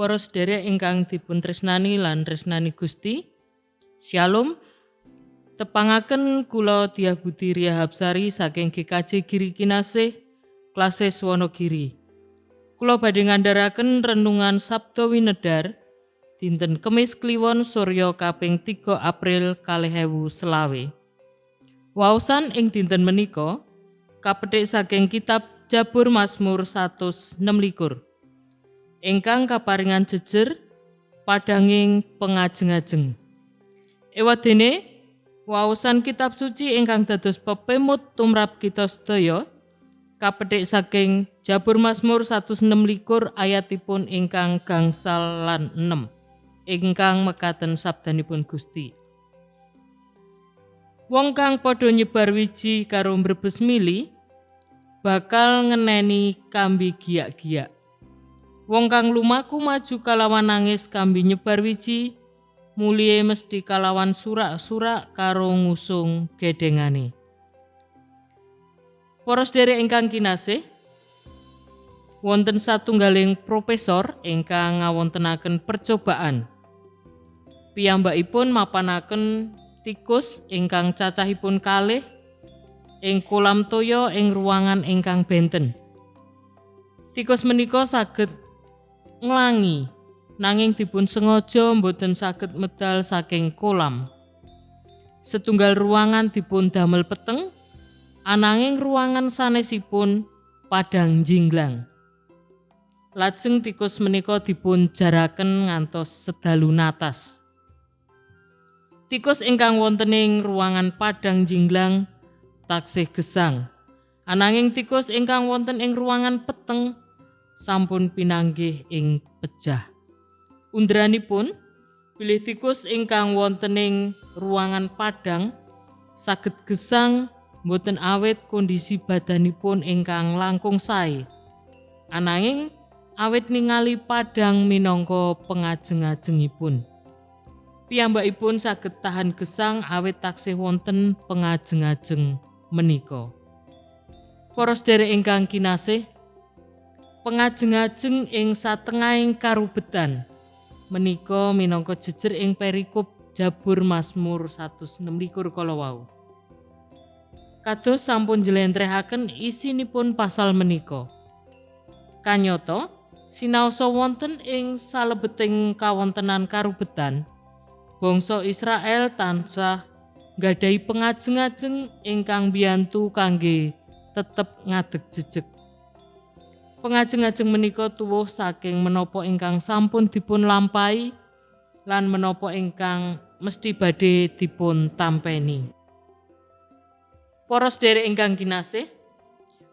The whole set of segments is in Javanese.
Para sedherek ingkang dipun tresnani lan tresnani Gusti, Shalom. Tepangaken kula Dyah Budi Ria Hapsari saking GKJ Giri Kinasih, Klasis Wonogiri. Kula badhe ngandharaken renungan Sabda Winedar dinten Kemis Kliwon Surya kaping 3 April 2025. Waosan ing dinten menika kapetik saking kitab Jabur Mazmur 126 ingkang kaparingan jejer padanging pengajeng-ajeng. Ewadene waosan kitab suci ingkang dados pepemut tumrap kita sedaya kapetik saking Jabur Mazmur 126 ayatipun ingkang gangsal lan 6 ingkang mekaten sabdanipun Gusti. Wong kang padha nyebar wiji karo mbrebes mili bakal ngeneni kambi giyak-giyak. Wong kang lumaku maju kalawan nangis kambi nyebar wiji, mulihe mesthi kalawan surak-surak karo ngusung gedhengane. Para sedherek ingkang kinasih, wonten satunggaling profesor ingkang ngawontenaken percobaan. Piyambakipun mapanaken tikus ingkang cacahipun kalih ing kolam toya ing ruangan ingkang benten. Tikus menika saged nglangi nanging dipun sengaja mboten saged medal saking kolam. Setunggal ruangan dipun damel peteng, ananging ruangan sanesipun padhang jinglang. Lajeng tikus menika dipun jaraken ngantos sedalu natas. Tikus ingkang wonten ing ruangan padhang jinglang taksih gesang. Ananging tikus ingkang wonten ing ruangan peteng sampun pinanggih ing pejah. Undranipun bilih tikus ingkang wonten ing ruangan padhang saged gesang boten awit kondisi badanipun ingkang langkung sae. Ananging awit ningali padhang minangka pengajeng-ajengipun. Piyambakipun saged tahan gesang awit taksih wonten pengajeng-ajeng menika. Para sedherek ingkang kinasih, pengajeng-ajeng ing satengahing karubetan menika minangka jejer ing perikop Jabur Mazmur 126 kala wau. Kados sampun njlentrehaken isinipun pasal menika. Kanyata sinaosa wonten ing salebeting kawontenan karubetan, bangsa Israel tansah nggadahi pengajeng-ajeng ingkang mbiyantu kangge tetep ngadeg jejeg. Pengajeng-ajeng menika tuwuh saking menapa ingkang sampun dipun lampahi lan menapa ingkang mesthi badhe dipun tampeni. Para sedherek ingkang kinasih,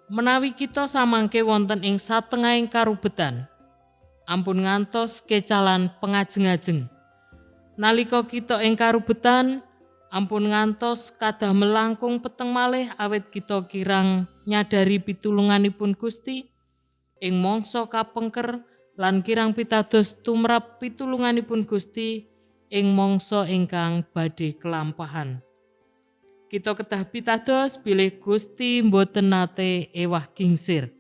menawi kita samangke wonten ing satengahing karubetan, ampun ngantos kecalan pengajeng-ajeng. Nalika kita ing karubetan, ampun ngantos kadamel langkung peteng malih awit kita kirang nyadari pitulunganipun Gusti ing mangsa kapengker lan kirang pitados tumrap pitulunganipun Gusti ing mangsa ingkang badhe kelampahan. Kita kedah pitados bilih Gusti mboten nate ewah gingsir.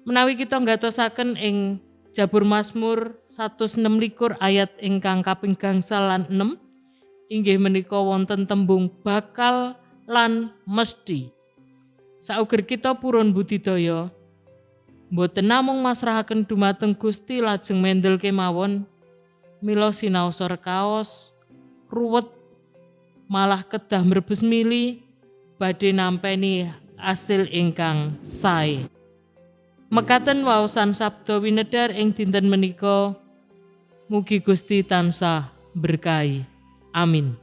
Menawi kita nggatosaken ing Jabur Mazmur 126 ayat ingkang kaping gangsal lan 6, inggih menika wonten tembung bakal lan mesthi. Sauger kita purun budidaya, mboten namung masrahaken dumateng Gusti lajeng mendel kemawon, mila sinaosa rekaos, ruwet, malah kedah mrebes mili badhe nampeni asil ingkang sae. Mekaten waosan Sabda Winedar ing dinten menika. Mugi Gusti tansah berkahi. Amin.